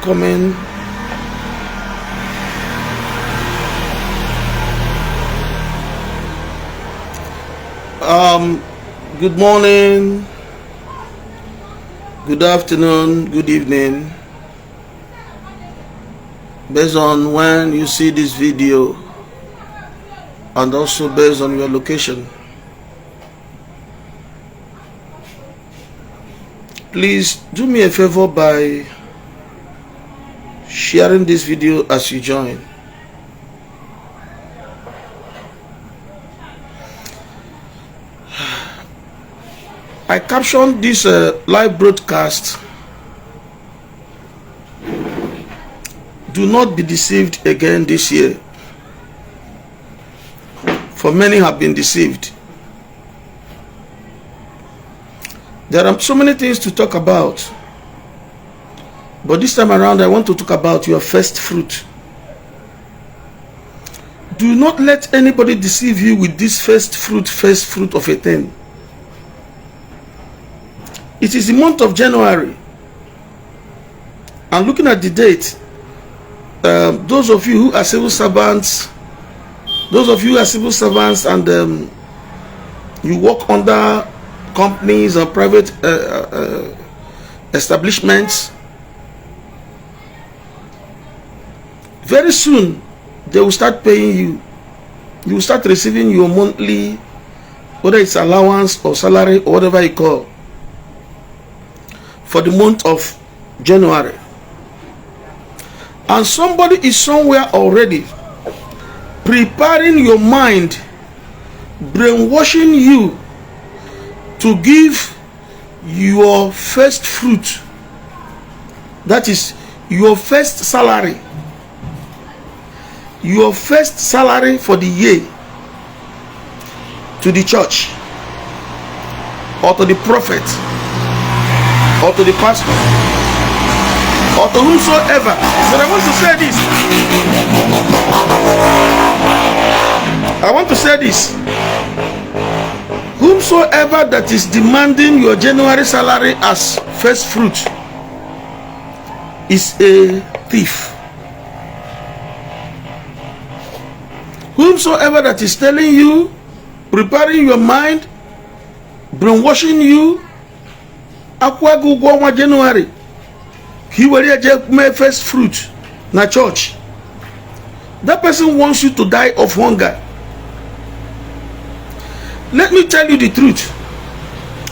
coming. Good morning, good afternoon, good evening, based on when you see this video and also based on your location. Please do me a favor by sharing this video as you join. I captioned this live broadcast, "Do not be deceived again this year," for many have been deceived. There are so many things to talk about, but this time around I want to talk about your first fruit. Do not let anybody deceive you with this first fruit of a thing. It is the month of January, and looking at the date, those of you who are civil servants, and you work under companies or private establishments, very soon they will start paying you. You will start receiving your monthly, whether it's allowance or salary or whatever you call, for the month of January. And somebody is somewhere already preparing your mind, brainwashing you to give your first fruit, that is your first salary, for the year, to the church or to the prophet or to the pastor or to whomsoever. But I want to say this. Whomsoever that is demanding your January salary as first fruit is a thief. Whomsoever that is telling you, preparing your mind, brainwashing you, January, he will make first fruit na church. That person wants you to die of hunger. Let me tell you the truth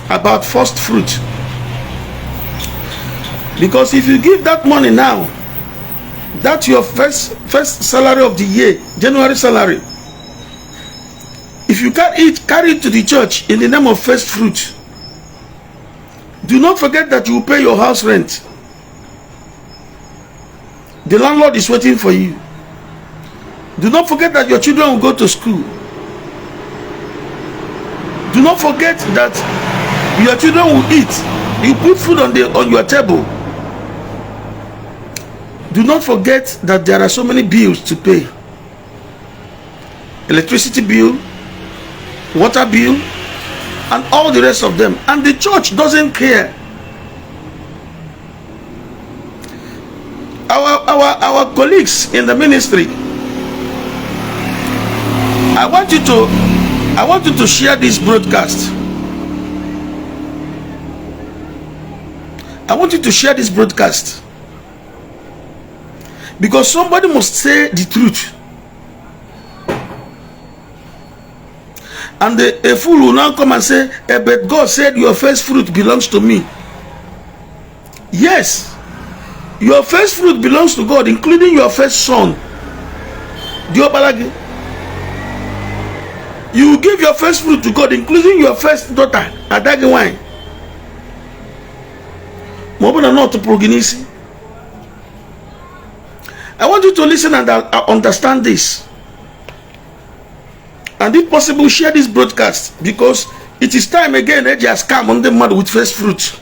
about first fruit. Because if you give that money now, that's your first salary of the year, January salary. If you carry it to the church in the name of first fruit, do not forget that you will pay your house rent. The landlord is waiting for you. Do not forget that your children will go to school. Do not forget that your children will eat. You put food on your table. Do not forget that there are so many bills to pay. Electricity bill, water bill, and all the rest of them. And the church doesn't care. Our colleagues in the ministry, I want you to share this broadcast. I want you to share this broadcast, because somebody must say the truth. And a fool will now come and say, but God said your first fruit belongs to me. Yes, your first fruit belongs to God, including your first son. You give your first fruit to God, including your first daughter. Adagi wine. I want you to listen and understand this. And if possible, share this broadcast, because it is time again they just come on the mud with first fruit.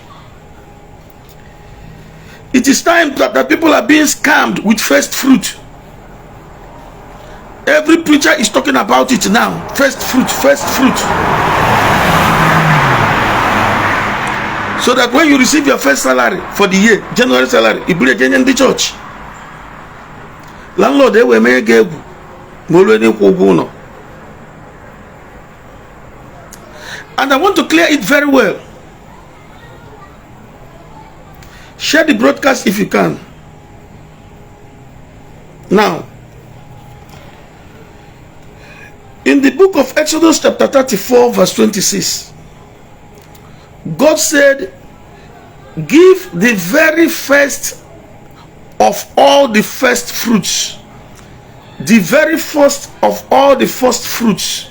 It is time that people are being scammed with first fruit. Every preacher is talking about it now. First fruit, first fruit. So that when you receive your first salary for the year, January salary, you bring again in the church. Landlord, they will make a and I want to clear it very well. Share the broadcast if you can. Now, in the book of Exodus chapter 34 verse 26, God said, give the very first of all the first fruits. The very first of all the first fruits.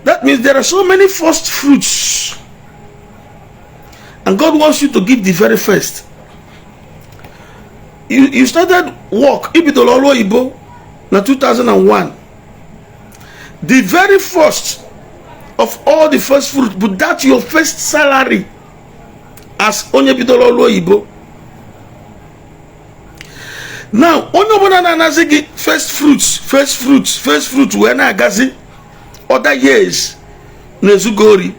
That means there are so many first fruits. And God wants you to give the very first. You started work, Igbo, in 2001. The very first of all the first fruit, but that's your first salary as Onyebidolo Igbo. Now, first fruits, when I gazi, other years, Nezugori.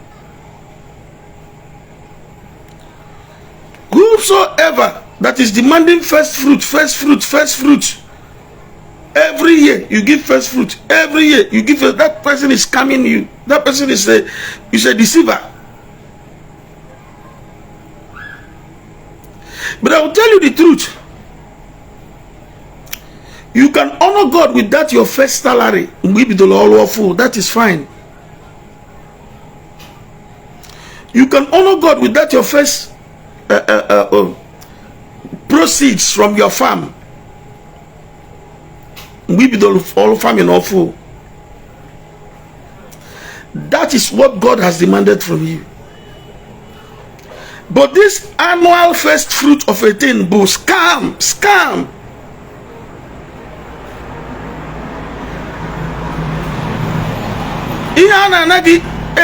Whosoever that is demanding first fruit, every year you give first fruit, every year you give, that person is scamming you. That person is a deceiver. But I will tell you the truth. You can honor God with that your first salary. That is fine. You can honor God with that your first proceeds from your farm. That is what God has demanded from you. But this annual first fruit of a thing, scam.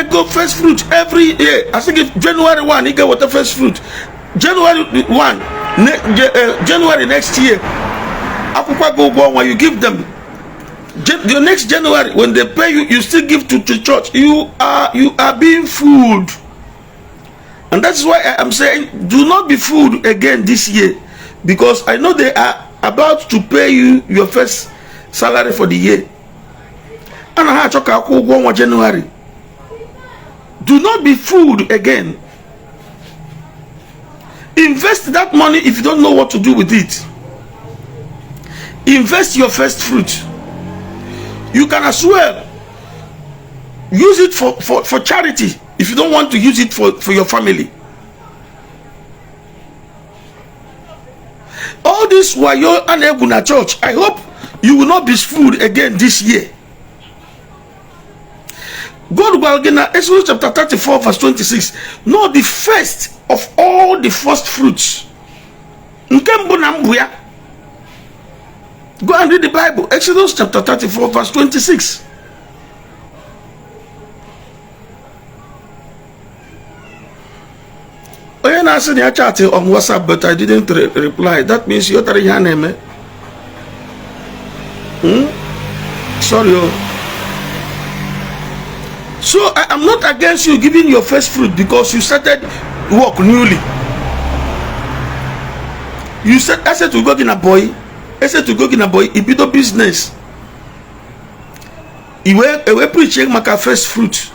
Go first fruit every year. I think if January 1, you get what the first fruit. January 1, January next year, when you give them the next January, when they pay you, you still give to church. You are being fooled. And that's why I am saying, do not be fooled again this year, because I know they are about to pay you your first salary for the year. And I talk about January. Do not be fooled again. Invest that money if you don't know what to do with it. Invest your first fruit. You can as well use it for charity if you don't want to use it for your family. All this while you're unable at church, I hope you will not be fooled again this year. God will again, Exodus chapter 34 verse 26. No, the first of all the first fruits. Go and read the Bible. Exodus chapter 34 verse 26. When I said I chatted on WhatsApp, but I didn't reply. That means you're your name. Sorry. So I am not against you giving your first fruit because you started work newly. You said, I said to go in a boy. I said to go in a boy. It be the business. You were preaching my first fruit.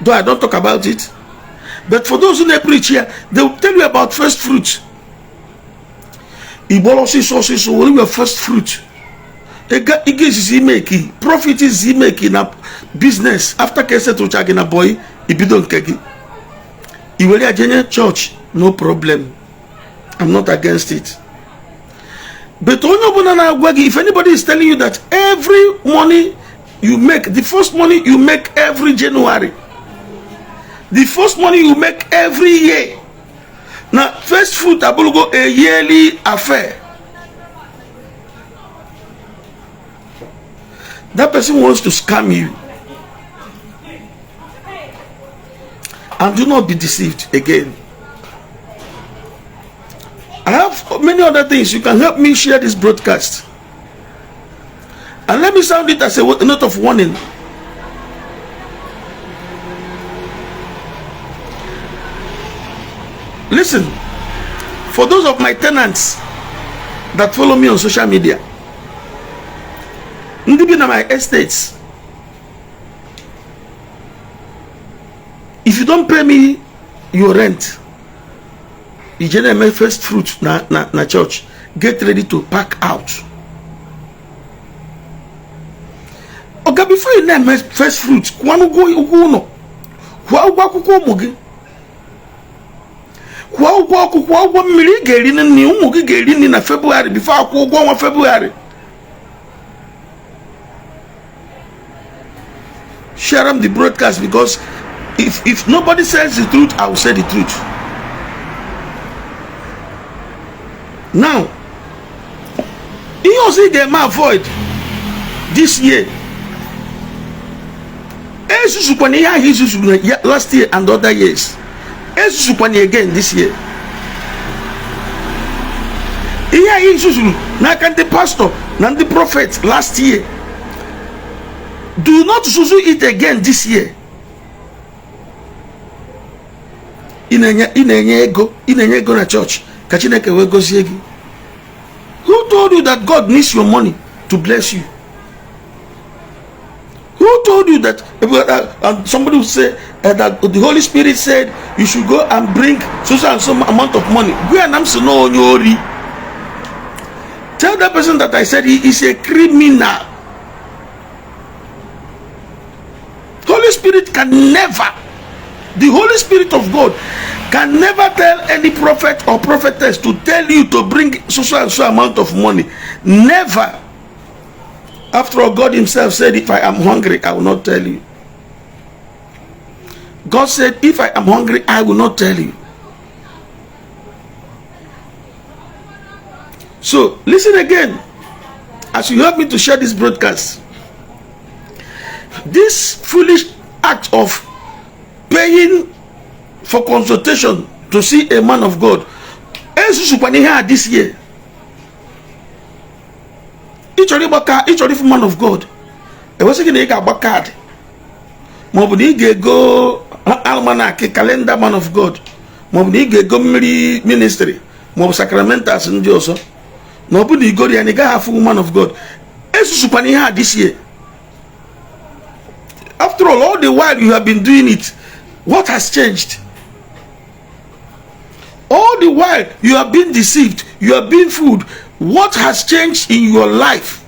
Though I don't talk about it. But for those who they preach here, they will tell you about first fruit. What your first fruit? Profit is he making a business after kese to charge in a boy. If you don't kegi, you will a church, no problem. I'm not against it. But if anybody is telling you that every money you make, the first money you make every January, the first money you make every year. Now, first fruit abulugo a yearly affair. That person wants to scam you. And do not be deceived again. I have many other things. You can help me share this broadcast. And let me sound it as a note of warning. listen, for those of my tenants that follow me on social media, ndị bi na my estates, if you don't pay me your rent, you generate first fruit na church, get ready to pack out. Okay, before you name first fruit, kwanu go uno. Kwa akwụkwọ ụmụ gị. Kwa ụgwọ mmiri ga-eri nni, ụmụ gị ga-eri nni na February before akwụ ụgwọ ọnwa February. Share them the broadcast, because if nobody says the truth, I will say the truth. Now, you also get my avoid this year. Last year and other years. Again this year. The pastor and the prophet last year. Do not susu it again this year. Inenye ego na church. Who told you that God needs your money to bless you? Who told you that? Somebody will say that the Holy Spirit said you should go and bring so and so amount of money. Tell that person that I said he is a criminal. Holy Spirit can never, the Holy Spirit of God can never tell any prophet or prophetess to tell you to bring so and so amount of money. Never. After all, God himself said, if I am hungry, I will not tell you. God said, if I am hungry, I will not tell you. So, listen again, as you help me to share this broadcast. This foolish act of paying for consultation to see a man of God, this year, each man of God, it was again a card. Mobuni go almanac calendar man of God. Mobuni go ministry. Mob sacramentals and Joseph. Nobody go there and a full man of God. Esu this year. After all the while you have been doing it, what has changed? All the while you have been deceived, you have been fooled. What has changed in your life?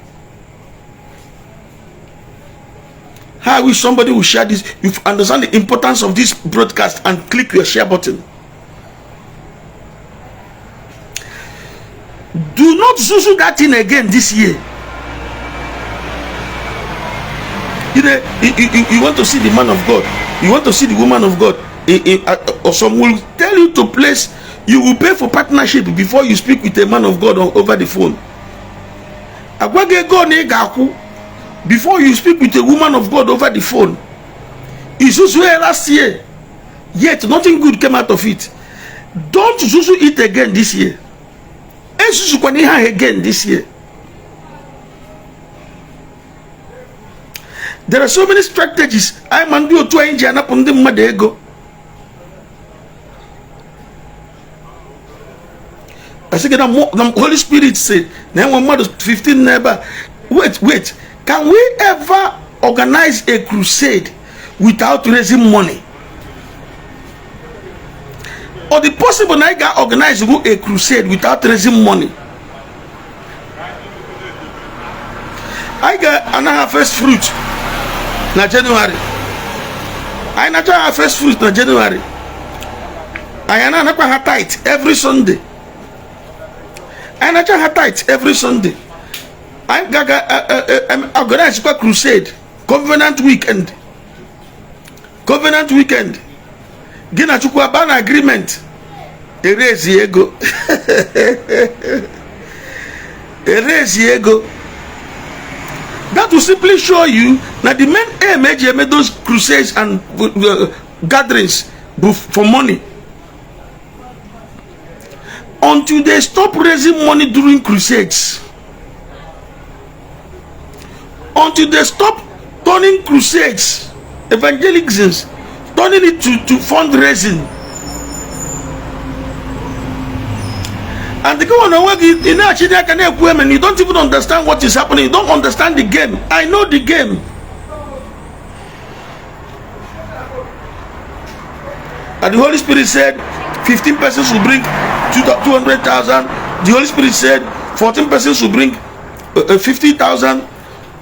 I wish somebody will share this. You understand the importance of this broadcast and click your share button. Do not do that thing again this year. You want to see the man of God, you want to see the woman of God, or some will tell you to place. You will pay for partnership before you speak with a man of God over the phone. Before you speak with a woman of God over the phone. It's also last year, yet nothing good came out of it. Don't do it again this year. Again this year. There are so many strategies. I'm and do to Indiana upon the Madego. I said, the Holy Spirit said, now 15 neighbor. Wait. Can we ever organize a crusade without raising money? Or the possible I can organize a crusade without raising money? I got another first fruit na January. I not have first fruit na January. I not have tithe every Sunday. I not have tithe every Sunday. I organize a crusade, covenant weekend. Gina chukwa ban agreement. Erase ego. Erase ego. That will simply show you that the main aim made those crusades and gatherings for money. Until they stop raising money during crusades. Until they stop turning crusades, evangelicals, turning it to fundraising. And the go on in and you don't even understand what is happening. You don't understand the game. I know the game. And the Holy Spirit said 15 persons will bring 200,000. The Holy Spirit said 14 persons will bring 50,000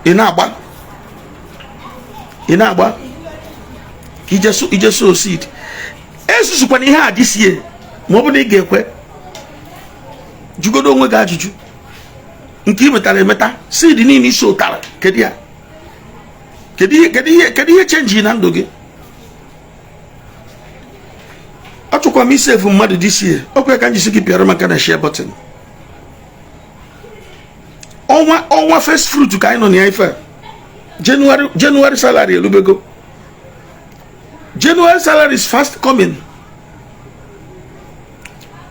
in Abba. In Abba. He just sowed seed. Esu when he had this year. Nobody gave way. You go down with Gajuju. Nke metara meta. Seed ni ni so tara. Kedia change na ndụ gị. Achọkwa m ise efu mmadụ this year. Okwe ka njisi gị pịara maka na share button. Ọnwa first fruit ka anyị nọ na ife. January salary elubego. January salary is fast coming.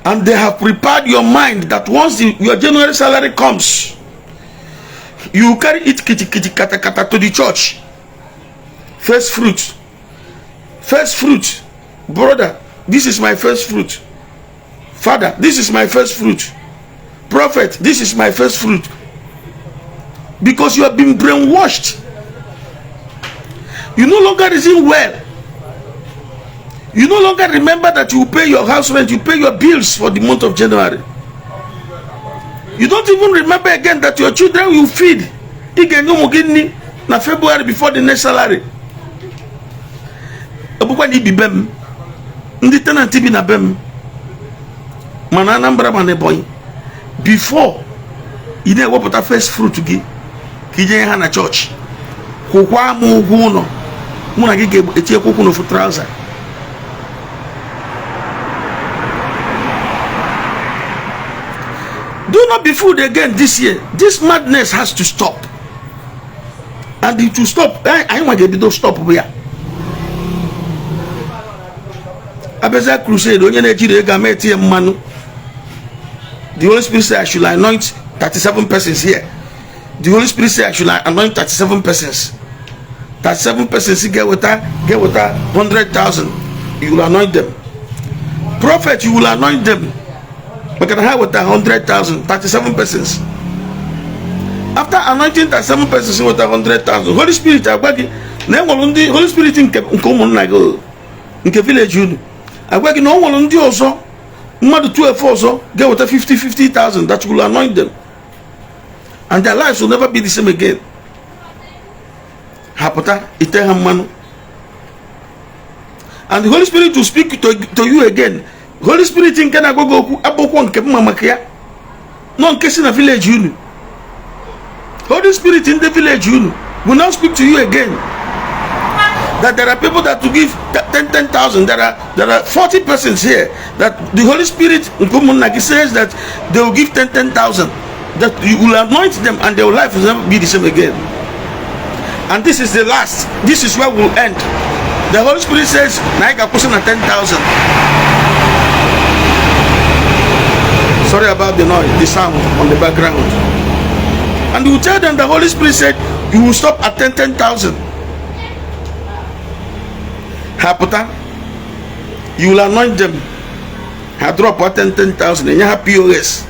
And they have prepared your mind that once your January salary comes, you carry it kata to the church. First fruit. First fruit. Brother, this is my first fruit. Father, this is my first fruit. Prophet, this is my first fruit. Because you have been brainwashed. You no longer reason well. You no longer remember that you pay your house rent, you pay your bills for the month of January. You don't even remember again that your children will feed. Na February before the next salary. Abukwa ni bibem. Ndi tenant bi na bem. Mana Anambra mane boy. Before you know what the first fruit to give. Kije ha na church. Kokwa mu hu no. Mu na gige etie kokwu no for trouser. Do not be fooled again this year. This madness has to stop. And it will stop. I want to do stop here. Abeza crusade. The Holy Spirit said I should anoint 37 persons here. The Holy Spirit said I should anoint 37 persons. 37 persons get with her 100,000. You will anoint them. Prophet, you will anoint them. But can I have with 100,000, 37 persons. After anointing 37 persons with 100,000, Holy Spirit, Holy Spirit in village, I work in all one also. Mother 12 also get with 50,000 that will anoint them, and their lives will never be the same again. Hapota, manu. And the Holy Spirit will speak to you again. Holy Spirit in Ghana go abokwan ke mama kia. No nkesi na village you. Holy Spirit in the village you will now speak to you again. That there are people that will give 10,000. There are 40 persons here. That the Holy Spirit says that they will give 10,000. That you will anoint them and their life will never be the same again. And this is the last. This is where we'll end. The Holy Spirit says, "Naika person at 10,000." Sorry about the noise, the sound on the background. And you tell them the Holy Spirit said you will stop at 10,000. Hapota, you will anoint them. I drop at 10,000 and you have POS.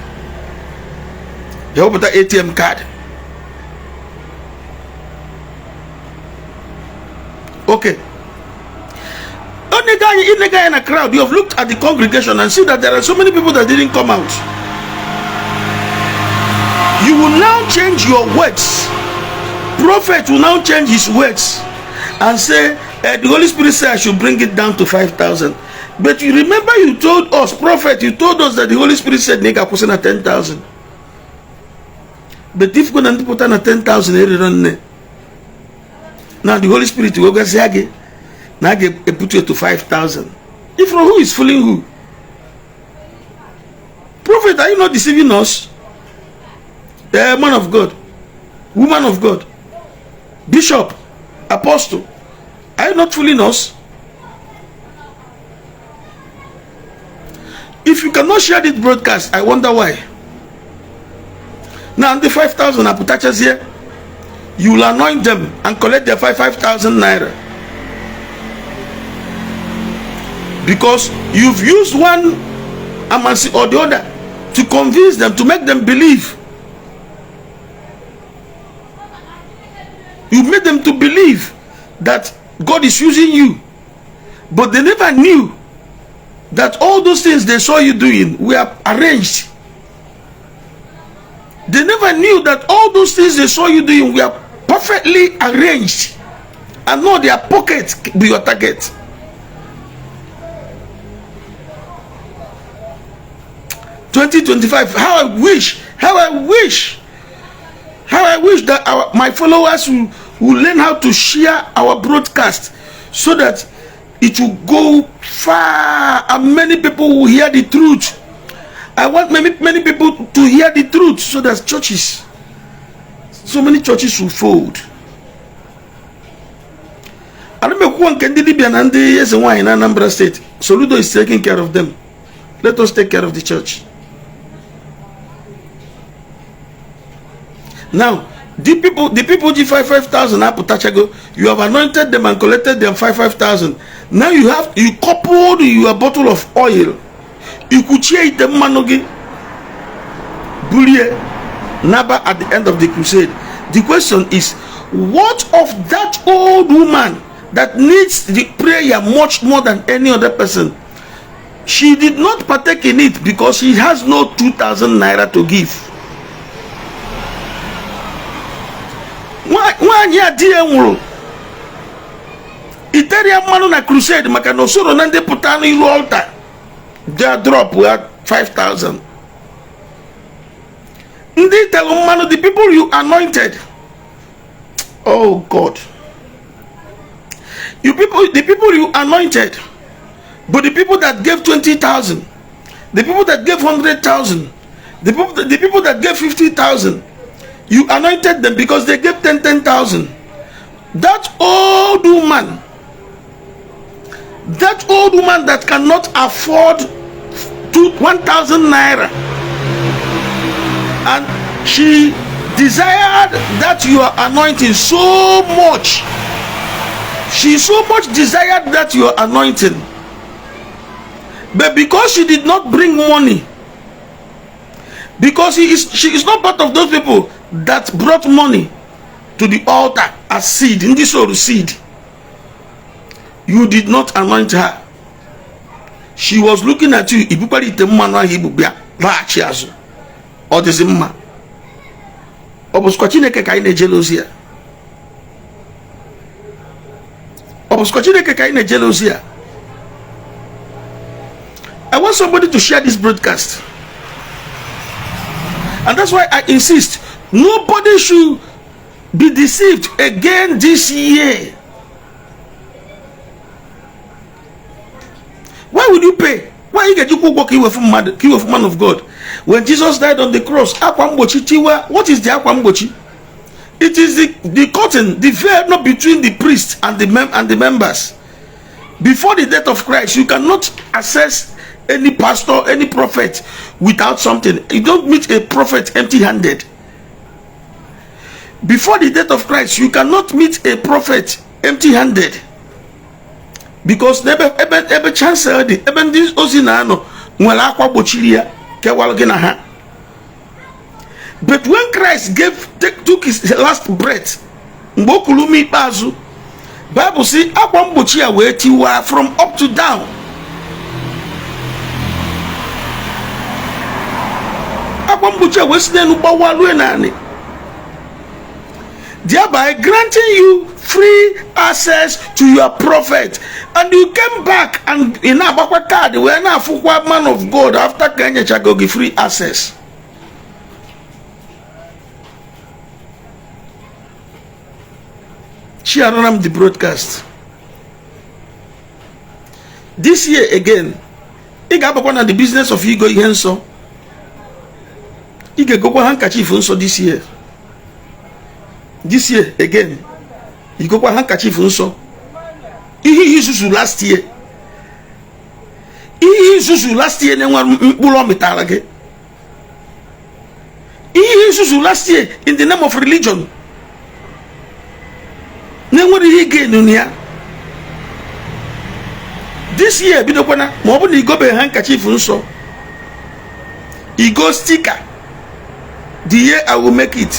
You have the ATM card. Okay. In the guy in a crowd, you have looked at the congregation and see that there are so many people that didn't come out. You will now change your words. Prophet will now change his words and say, the Holy Spirit said I should bring it down to 5,000. But you remember you told us, prophet, you told us that the Holy Spirit said nigga person at 10,000. But if you put on 10,000, now the Holy Spirit will go say now they put you to 5,000. If from who is fooling who? Prophet, are you not deceiving us? Man of God, woman of God, bishop, apostle, are you not fooling us? If you cannot share this broadcast, I wonder why. Now the 5,000 aputachas here, you will anoint them and collect their 5,000 naira. Because you've used one amansi or the other to convince them, to make them believe. You made them to believe that God is using you. But they never knew that all those things they saw you doing were arranged. They never knew that all those things they saw you doing were perfectly arranged. And not their pocket be your target. $20.25. How I wish that my followers will learn how to share our broadcast so that it will go far and many people will hear the truth. I want many people to hear the truth so that so many churches will fold. I remember one Libyan and yes, and why in Anambra State. Soludo is taking care of them. Let us take care of the church. Now, the people give 5,000 aputachago. You have anointed them and collected them 5,000. Now you coupled your bottle of oil. You could share the manogi bulie naba at the end of the crusade. The question is, what of that old woman that needs the prayer much more than any other person? She did not partake in it because she has no 2,000 naira to give. Why dear Italia manu na crusade makano soro nande putano ilu altar. Their drop were 5,000. Indeed, the people you anointed. Oh God. The people you anointed, but the people that gave 20,000, the people that gave 100,000, the people that gave 50,000, you anointed them because they gave 10,000. That old woman that cannot afford 1,000 naira, and she desired that your anointing so much. She so much desired that your anointing, but because she did not bring money, because she is not part of those people that brought money to the altar as seed in this old seed, you did not anoint her. She was looking at you. Or the Zimma. Oboskochineke kaine jealousy. I want somebody to share this broadcast. And that's why I insist, nobody should be deceived again this year. Why would you pay? Why you get you walk away from man of God? When Jesus died on the cross, what is the akwambochi? It is the curtain, the veil, not between the priest and the members. Before the death of Christ, you cannot access any pastor, any prophet without something. You don't meet a prophet empty-handed. Before the death of Christ, you cannot meet a prophet empty-handed. Because never chance even this osinano nwela akwa bochilia ke walgina ha. But when Christ took his last breath, mbokulumi bazu, Bible say akwa mbochia we tiwa from up to down. Akwa mbochia we sinenu bawalu enani. Thereby granting you free access to your prophet. And you came back and in Abakwa card, we are now a man of God after Kenya Chagogi free access. Share on the broadcast. This year again, I got one of the business of Igbo Henso. I get go handkerchief also this year. This year again, you go handkerchief also. He used last year. He used last year. He used last year in the name of religion. What did he gain in here? This year, Bidokwana, Mobile go be handkerchief also. he go sticker. The year I will make it.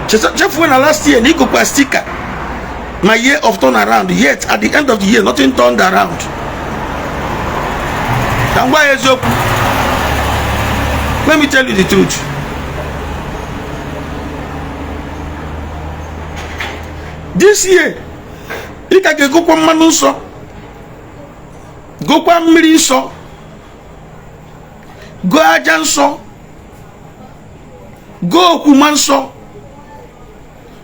Just when last year, he go for sticker. My year of turnaround. Yet at the end of the year, nothing turned around. And why is up? Let me tell you the truth. This year, you can go kwa manuso, go kwa miriso, go ajanso, go kumanso,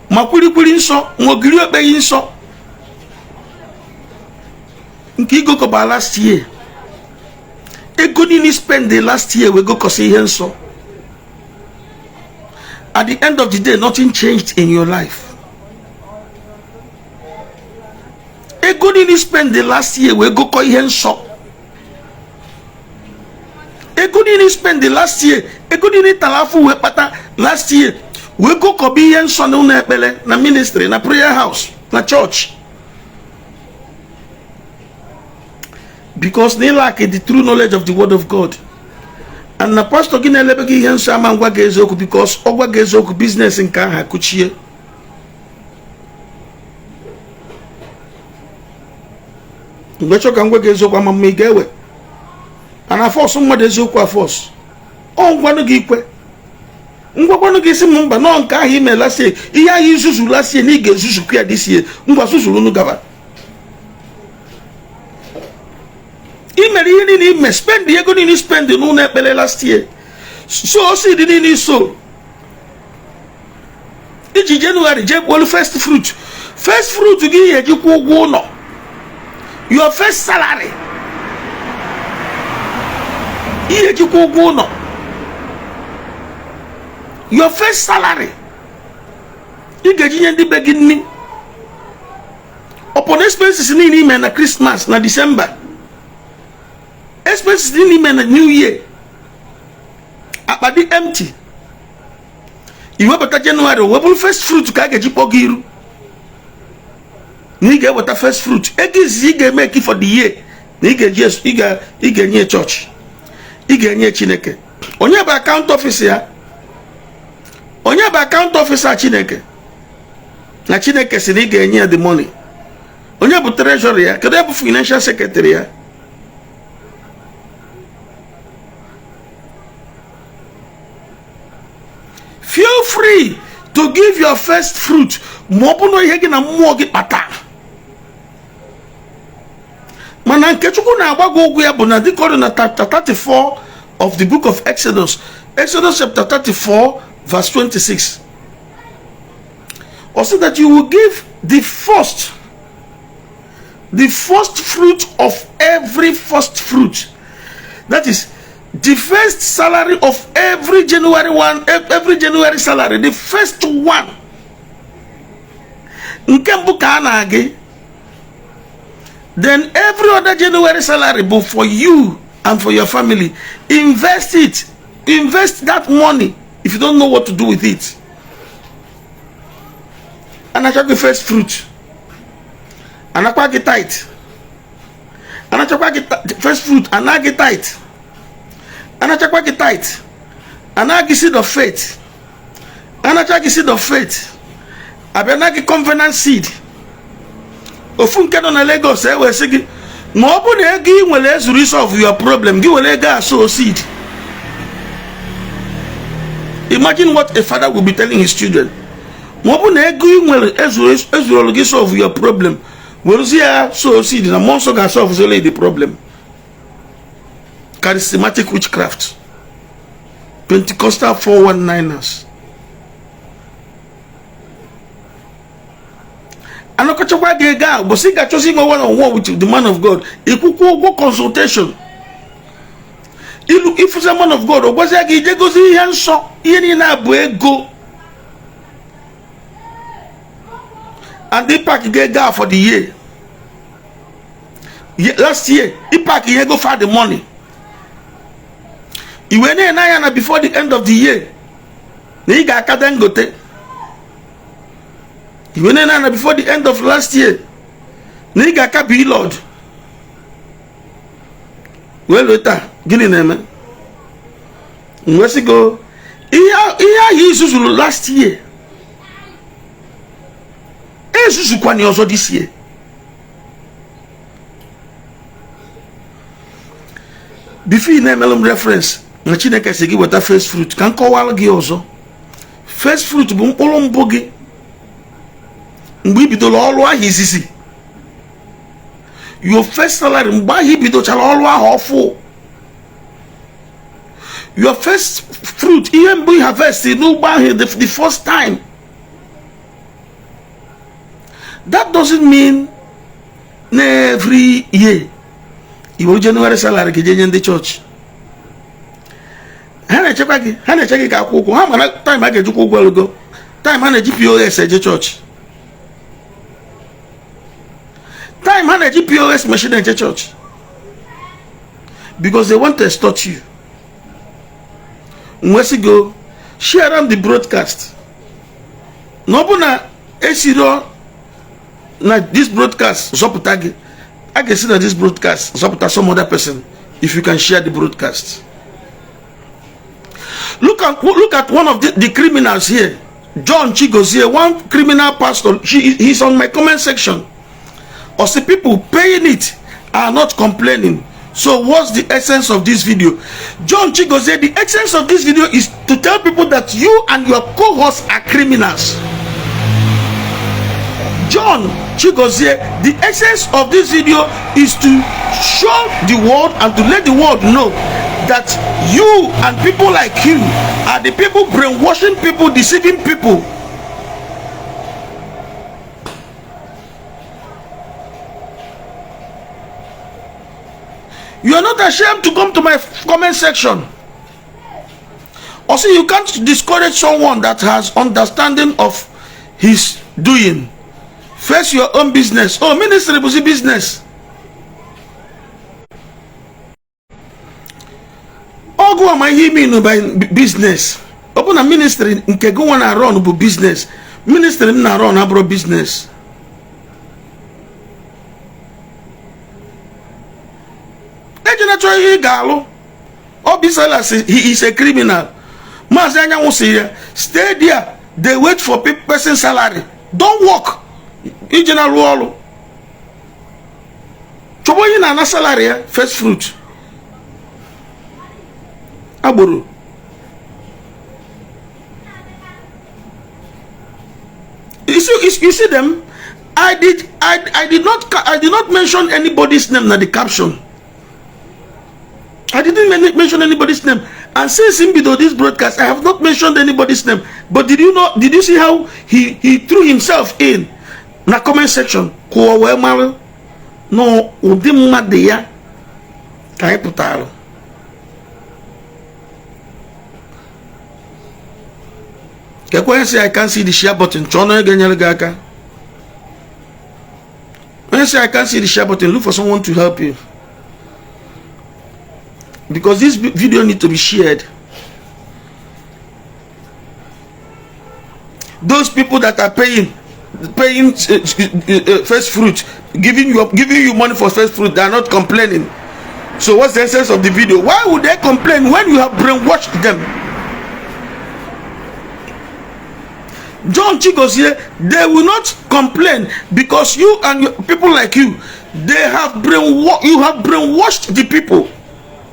makuliso, mogiri obeyinso. Nki go ko ba last year. Ego ni spend the last year we go ko see henso. At the end of the day, nothing changed in your life. Ego didn't spend the last year we go koi hen shop. Ego didn't spend the last year. Ego didn't talafu we pata last year. We go kobi hen son na ministry, na prayer house, na church. Because they lack the true knowledge of the word of God. And na pastor gina lebegi hen sama ngwa gezoku because ogwa gezoku business in kan ha kuchie. Mbecho kangwe gezoku amama igewe. Ana force mmade ezoku a force. Ongwa no gi kwe. Ngwa kwano gi si mumba no nka hi me last year. Iya yi susu last year ni gezusu kwa this year. Ngwa susu no gaba. Imeri ni me spend ego ni spend no na pele last year. So si di ni so. Iji January je bolu first fruit. First fruit gi ye ji ku ogwo no. Your first salary. Iye ji ku ogwo no. Your first salary. Igeji nye ndi begin ni. Upon expenses ni me na Christmas na December. Expenses ni me na New Year. Abadi empty. Iwe bata January, we first fruit ka geji pogiru. Ni get water first fruit. Egizi ga make it for the year. Ni get yes, iga nye church. Iga nye Chineke. Onye ba account officer ya. Onye ba account officer Chineke. Na Chineke si ni ga nye the money. Onye bu treasurer ya, kedu bu financial secretary ya. Feel free to give your first fruit. Mobu no yegi na muogi pata. Mana nkechuku na agbago ogwu ya bụ na dịka na chapter 34 of the book of Exodus. Exodus chapter 34 verse 26. Also that you will give the first fruit of every first fruit. That is the first salary of every January salary, the first one. Nkembu ka na agi. Then every other January salary but for you and for your family. Invest it. Invest that money if you don't know what to do with it. And I check the first fruit. And I get tight. And I check the first fruit and I get tight. And I check it tight. And I get seed of faith. And I check the seed of faith. I be na get covenant seed. Ofunke no na Lagos we sigi. No obu na egi nwele resolve your problem. Gi wele ga sow seed. Imagine what a father will be telling his children. No obu na egi nwele ezuru solve your problem. We see sow seed na monso ga solve the problem. Charismatic witchcraft. Pentecostal 419ers. And look at your guy, but see that choosing one-on-one with the man of God. If you go consultation, if it's a man of God, or was that he goes in and so in a go and they pack get guy for the year. Last year, he pack he go for the money. He went in before the end of the year. He got Kadangote. He went in before the end of last year. Niga Kabi Lord. Well, later, Guinea name. Let's go. Here he is last year. Esusu kwani also this year. Before you name reference, na Chineke say give water first fruit. Can kowal gi also. First fruit bu mkpụrụ mbụ gị. Mgbe ibidoro ọrụ ahụ izizi. Your first salary mgbe ahụ ibidochara ọrụ ahụ ọfụ. Your first fruit, ihe mbụ harvest n'ugbo ahụ the first time. That doesn't mean every year you will January salary in the church. Hana check ka akwụkwọ ha mana time a ga-ejikwa ụgwọ ego time ha na-eji POS eje church, time ha na-eji POS machine eje church, because they want to extort you. Once you go share them the broadcast, no na esiro na this broadcast zoputagi. I can see that this broadcast zoputa some other person if you can share the broadcast. Look at one of the criminals here, John Chigozie, one criminal pastor. He's on my comment section. Or see people paying it are not complaining. So what's the essence of this video? John Chigozie, the essence of this video is to tell people that you and your co-hosts are criminals. John Chigozie, the essence of this video is to show the world and to let the world know that you and people like you are the people brainwashing people, deceiving people. You are not ashamed to come to my comment section. Also, you can't discourage someone that has understanding of his doing. Face your own business. Oh, ministry is business. Oh, go am I hear me by business. Open a ministry nke go wanna run bu business. Ministry na run abro business. He is a criminal. Stay there. They wait for person's salary. Don't work. In general, na salary first fruit. Aburu. You see them. I did not mention anybody's name in the caption. I didn't mention anybody's name. And since in this broadcast, I have not mentioned anybody's name. But did you see how he threw himself in the comment section? No, udimmadeya kaiputalo. When say I can't see the share button, when say I can't see the share button, look for someone to help you. Because this video needs to be shared. Those people that are paying first fruit, giving you money for first fruit, they are not complaining. So what's the essence of the video? Why would they complain when you have brainwashed them? John Chigos here, they will not complain because you and people like you, you have brainwashed the people.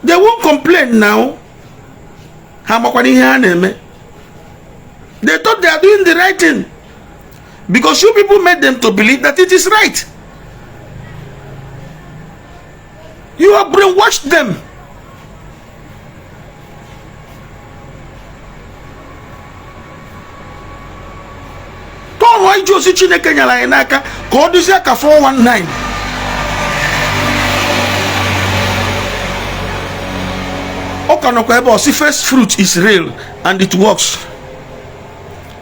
They won't complain now. They thought they are doing the right thing because you people made them to believe that it is right. You have brainwashed them. Don't why Josie Chineke nyala enaka ka odisi aka 419. See, first fruit is real and it works.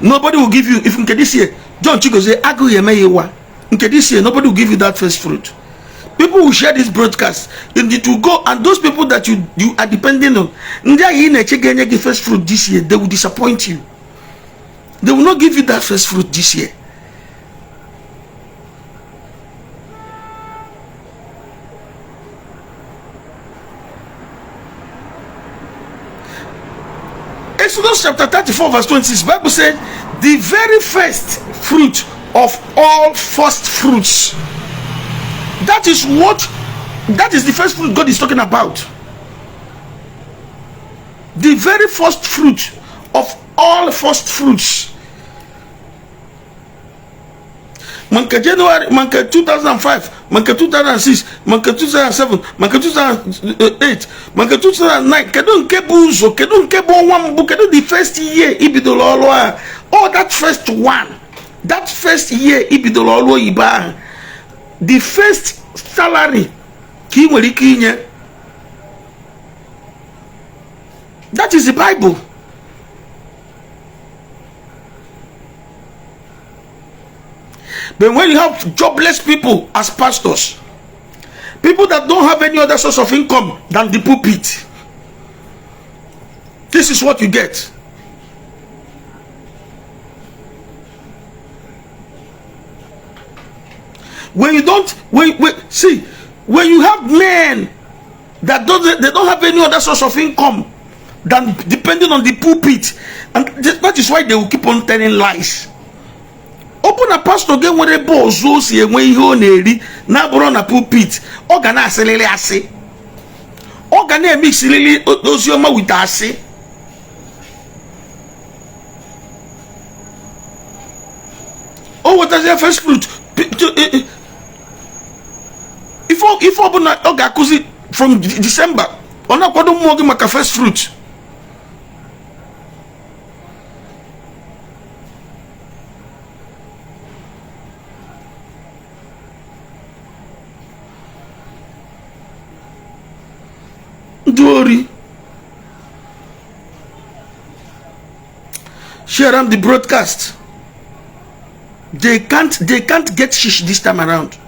Nobody will give you, if in this year, John Chico say, in this year, nobody will give you that first fruit. People will share this broadcast and it will go, and those people that you are depending on, the first fruit this year, they will disappoint you. They will not give you that first fruit this year. Exodus chapter 34 verse 26, Bible said, the very first fruit of all first fruits. That is the first fruit God is talking about. The very first fruit of all first fruits. Manke January, manke 2005, manke 2006, manke 2007, manke 2008, manke 2009. Kedun kebuzo, kedun kebonwambu, kedun the first year ibidololo. Oh, that first one, that first year ibidololo iba. The first salary ki nwere ike inye. That is the Bible. But when you have jobless people as pastors, people that don't have any other source of income than the pulpit, this is what you get. When you don't, when you have men that they don't have any other source of income than depending on the pulpit, and that is why they will keep on telling lies. Open a pastor get one a boss those ye when you nearly na bro na pulpit organa selele ase organa mix lily those your ma with ase. Oh, what is your first fruit? If open ogakuzi from December ona kwado mo gi maka first fruit. Glory. Share on the broadcast. They can't get shish this time around.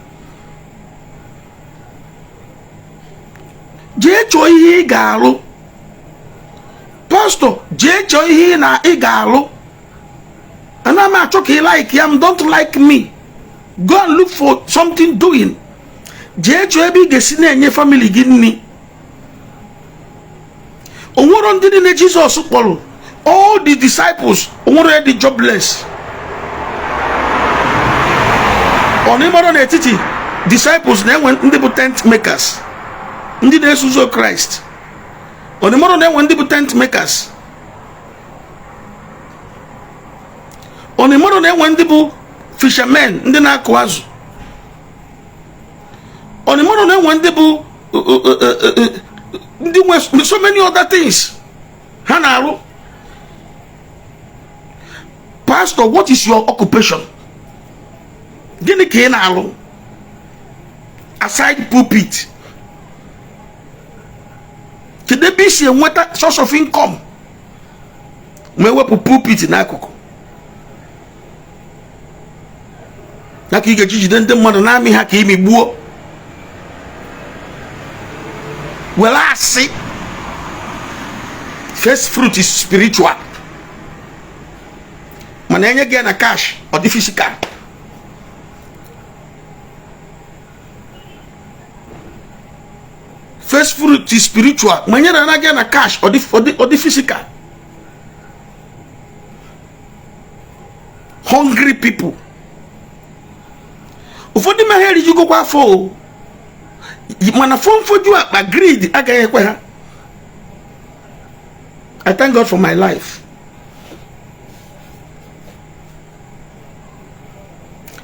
Je choi galo. Pastor, je choi na igalo. And I'm talking like him, don't like me. Go and look for something doing. Je choi be gesine enye family gini. Jesus, all the disciples already jobless. Disciples then went into tent makers. Ndi Jesus Christ. On the modern then went into tent makers. On the modern then went into fishermen. Ndi na kwazu. On the modern then went into so many other things. Hanaru. Pastor, what is your occupation? Gini kenalo. Aside pulpit. Today be see what source of income. Mewe pulpit na akoko. Naki ge jiji den dem na mi ha ke mi buo. Well, I see. First fruit is spiritual. Mananya get a cash or the physical. First fruit is spiritual. Mananya get a cash or the physical. Hungry people. For the man you go kwa for. Man, phone for you agreed. I thank God for my life.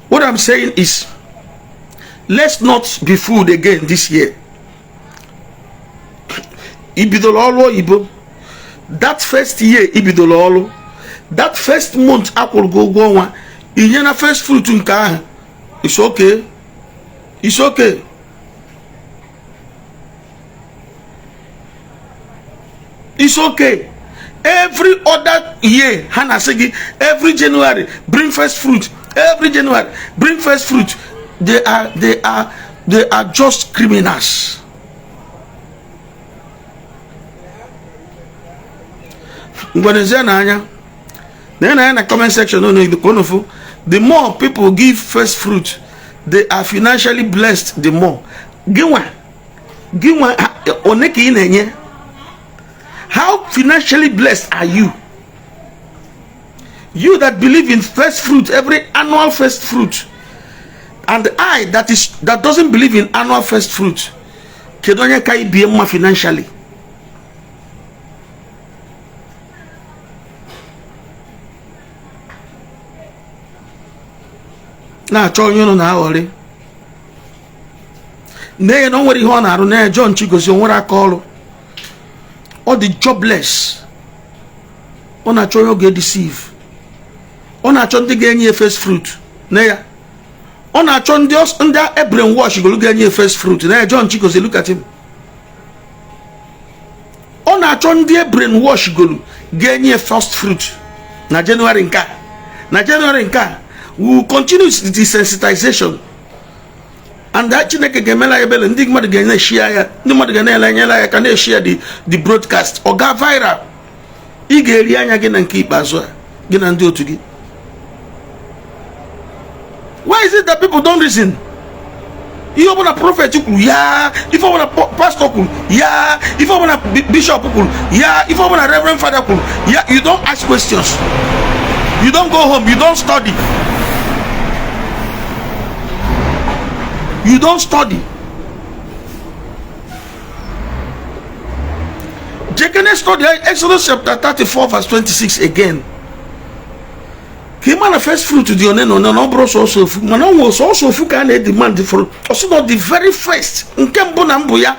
What I'm saying is, let's not be fooled again this year. Ibidololo Igbo. That first year, Ibidololo. That first month, I could go one. In first fruit in car. It's okay. It's okay. It's okay. Every other year, Hannah Segi, every January, bring first fruit. Every January, bring first fruit. They are just criminals. Then in the comment section, the more people give first fruit, they are financially blessed. The more. How financially blessed are you You that believe in first fruit, every annual first fruit, and I that doesn't believe in annual first fruit, kedonya kai be more financially. Na cho you na ori. Ne no nwere ihe ọ na-arụ na John Chigozie onwere aka ọrụ. All the jobless. Ọ na-achọ onye ga deceive. Ọ na-achọ ndị ga-enye first fruit. Na ya. Ọ na-achọ ndị brainwash go ga-enye first fruit. Na John Chigozie, look at him. Ọ na-achọ ndị brainwash go ga-enye first fruit. Na January nka. Na January nka. We will continue the desensitization. And that Chineke gemela ebele ndi mmadụ ga share ya, ndị mmadụ ga na-ele ya ka na-share the broadcast or ga viral. Ị ga-eri anya gị na nke ikpeazụ a gị na ndị otu gị. Why is it that people don't reason? If you want a prophet, yeah. If you want a pastor, yeah. If you want a bishop, yeah. If you want a reverend father, yeah. You don't ask questions. You don't go home. You don't study. You don't study. Can I study Exodus chapter 34 verse 26 again? He manifest fruit to the oneno no bros also man was also fu can demand for also not the very first nkembo na mbo ya.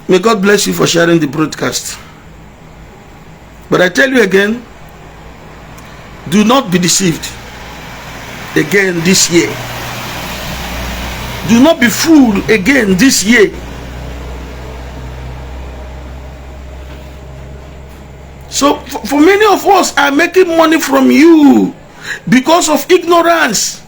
May God bless you for sharing the broadcast. But I tell you again, do not be deceived again this year. Do not be fooled again this year. So for many of us are making money from you because of ignorance.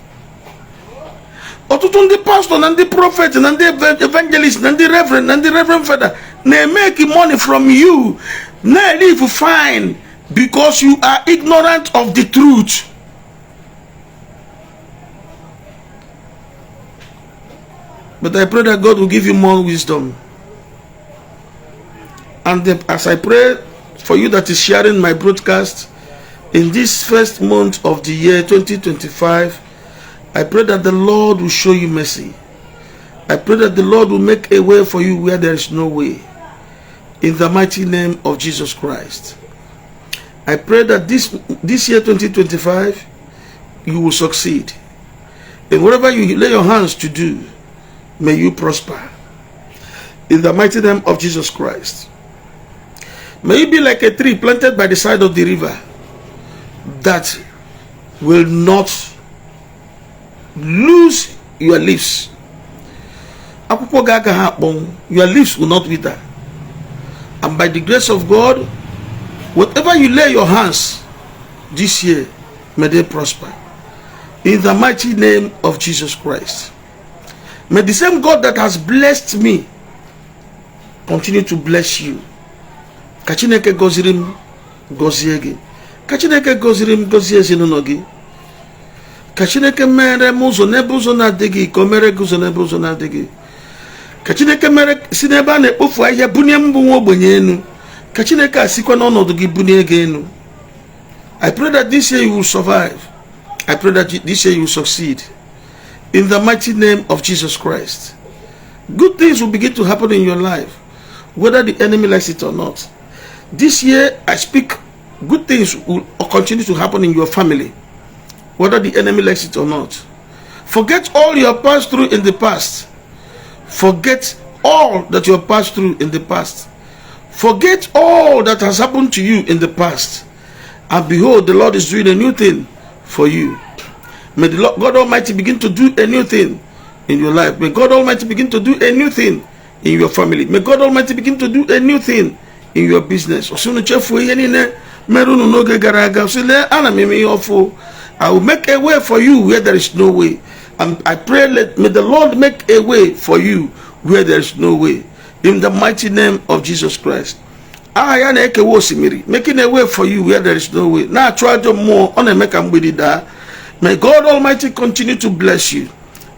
Ọtụtụ ndị pastor and the prophet and the evangelist and the reverend father, they make money from you. They live fine because you are ignorant of the truth. But I pray that God will give you more wisdom. And as I pray for you that is sharing my broadcast in this first month of the year 2025, I pray that the Lord will show you mercy. I pray that the Lord will make a way for you where there is no way. In the mighty name of Jesus Christ. I pray that this year 2025, you will succeed. And whatever you lay your hands to do, may you prosper. In the mighty name of Jesus Christ. May you be like a tree planted by the side of the river that will not lose your leaves. Your leaves will not wither. And by the grace of God, whatever you lay your hands this year, may they prosper. In the mighty name of Jesus Christ. May the same God that has blessed me continue to bless you. Kachineke gozirim goziegi. Kachineke gozirim goziezi nonogi. Kachineke mere muzo nebuzo na digi komere guzo nebuzo na digi. Kachineke mere sineba ne ofu ahia bunye mbu ogbenye enu. Kachineke asikwa na onodu gi bunye ge enu. I pray that this year you will survive. I pray that this year you will succeed. In the mighty name of Jesus Christ. Good things will begin to happen in your life, whether the enemy likes it or not. This year, I speak, good things will continue to happen in your family, whether the enemy likes it or not. Forget all you have passed through in the past. Forget all that you have passed through in the past. Forget all that has happened to you in the past. And behold, the Lord is doing a new thing for you. May the Lord God Almighty begin to do a new thing in your life. May God Almighty begin to do a new thing in your family. May God Almighty begin to do a new thing in your business. I will make a way for you where there is no way. And I pray, may the Lord make a way for you where there is no way. In the mighty name of Jesus Christ. Making a way for you where there is no way. Now try to more on a make a May God Almighty continue to bless you.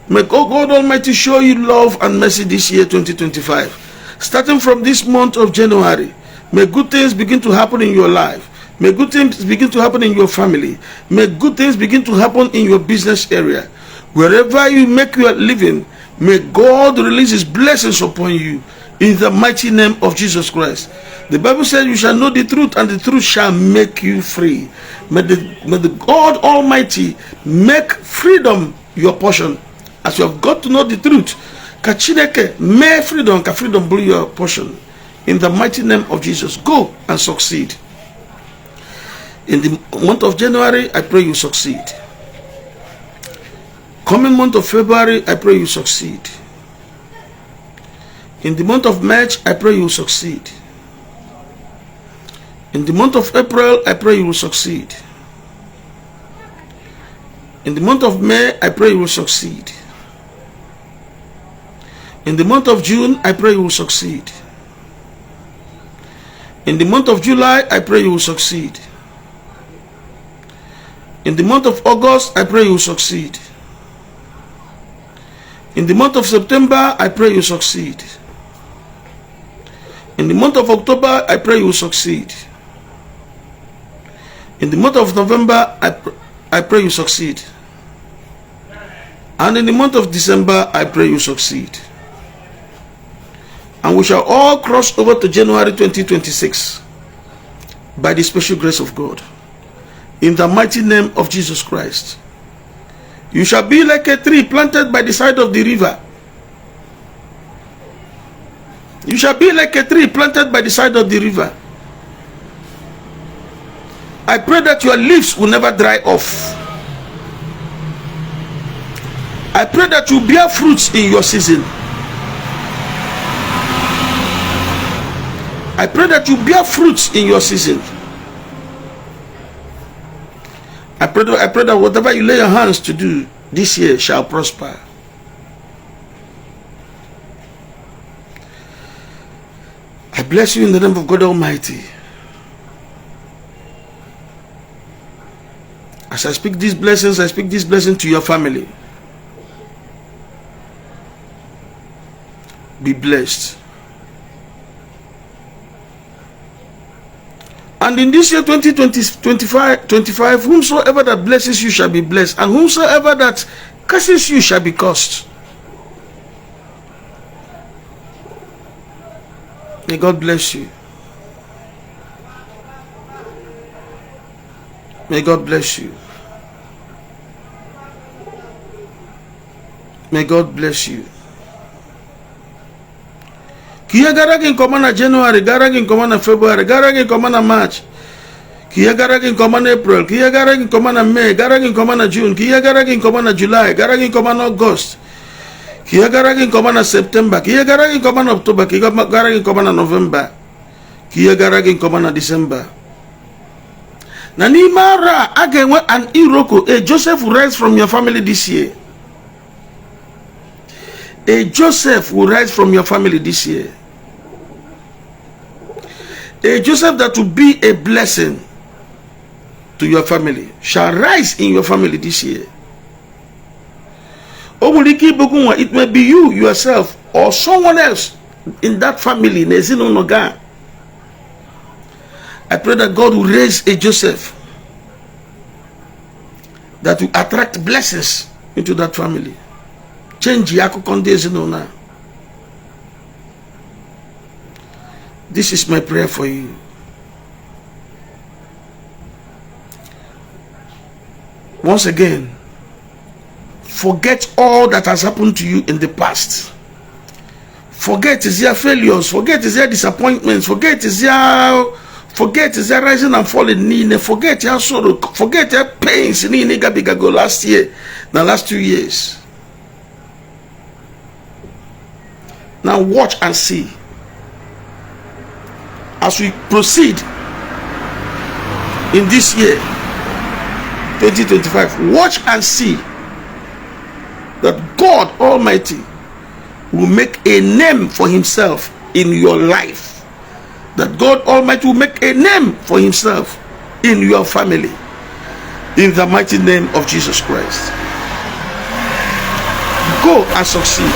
May God Almighty show you love and mercy this year, 2025. Starting from this month of January, may good things begin to happen in your life. May good things begin to happen in your family. May good things begin to happen in your business area. Wherever you make your living, may God release his blessings upon you in the mighty name of Jesus Christ. The Bible says you shall know the truth and the truth shall make you free. May the God Almighty make freedom your portion. As you have got to know the truth, Kachineke, may freedom be your portion. In the mighty name of Jesus, go and succeed. In the month of January, I pray you succeed. Coming month of February, I pray you succeed. In the month of March, I pray you succeed. In the month of April, I pray you will succeed. In the month of May, I pray you will succeed. In the month of June, I pray you will succeed. In the month of July, I pray you will succeed. In the month of August, I pray you will succeed. In the month of September, I pray you succeed. In the month of October, I pray you succeed. In the month of November, I pray you succeed. And in the month of December, I pray you succeed. And we shall all cross over to January 2026 by the special grace of God. In the mighty name of Jesus Christ. You shall be like a tree planted by the side of the river. You shall be like a tree planted by the side of the river. I pray that your leaves will never dry off. I pray that you bear fruits in your season. I pray that you bear fruits in your season. I pray that whatever you lay your hands to do this year shall prosper. I bless you in the name of God Almighty. As I speak these blessings, I speak this blessing to your family. Be blessed. And in this year 2025, whomsoever that blesses you shall be blessed, and whomsoever that curses you shall be cursed. May God bless you. May God bless you. May God bless you. Kiya garagin komana January, garagin komana February, garagin komana March. Kiya garagin komana April, kiya garagin komana May, garagin komana June, kiya garagin komana July, garagin komana August. Kiya garagin komana September, kiya garagin komana October, kiya garagin komana November. Kiya garagin komana December. Nanimara again an iroko, a Joseph will rise from your family this year. A Joseph will rise from your family this year. A Joseph that will be a blessing to your family shall rise in your family this year. It may be you yourself or someone else in that family. I pray that God will raise a Joseph that will attract blessings into that family. Change yako kondezi nona. This is my prayer for you. Once again, forget all that has happened to you in the past. Forget is your failures. Forget is your disappointments. Forget is your rising and falling. Forget your sorrow. Forget your pains. Last year, the last 2 years. Now watch and see. As we proceed in this year 2025, watch and see that God Almighty will make a name for himself in your life. That God Almighty will make a name for himself in your family. In the mighty name of Jesus Christ. Go and succeed.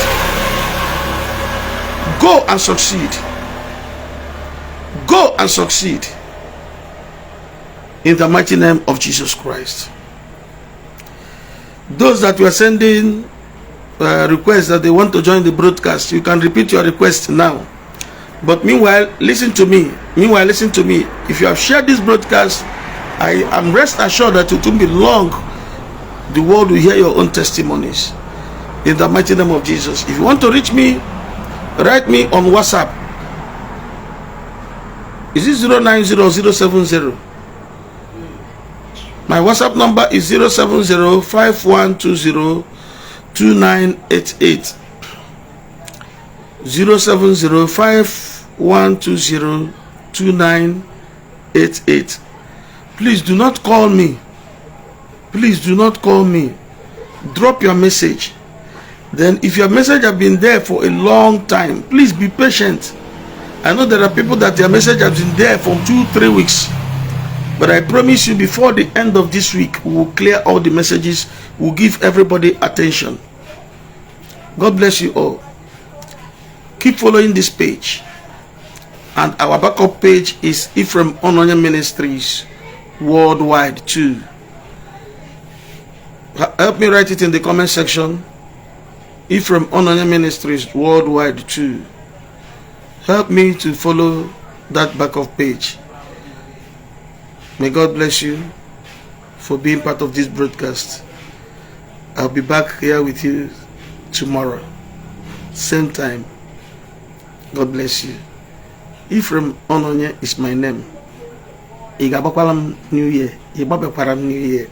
Go and succeed. Go and succeed. In the mighty name of Jesus Christ. Those that were sending requests that they want to join the broadcast, you can repeat your request now. But meanwhile, listen to me. If you have shared this broadcast, I am rest assured that it won't be long. The world will hear your own testimonies. In the mighty name of Jesus. If you want to reach me, write me on WhatsApp. Is it 090070? My WhatsApp number is 070-5120-2988. 070-5120-2988. Please do not call me. Please do not call me. Drop your message. Then if your message has been there for a long time, please be patient. I know there are people that their message has been there for 2-3 weeks. But I promise you, before the end of this week, we will clear all the messages. We'll give everybody attention. God bless you all. Keep following this page. And our backup page is Ephraim Ononya Ministries Worldwide too. Help me write it in the comment section. Ephraim Ononya Ministries Worldwide too. Help me to follow that backup page. May God bless you for being part of this broadcast. I'll be back here with you tomorrow. Same time. God bless you. Ephraim Ononya is my name. Igabakwalam New Year. Igabakwalam New Year.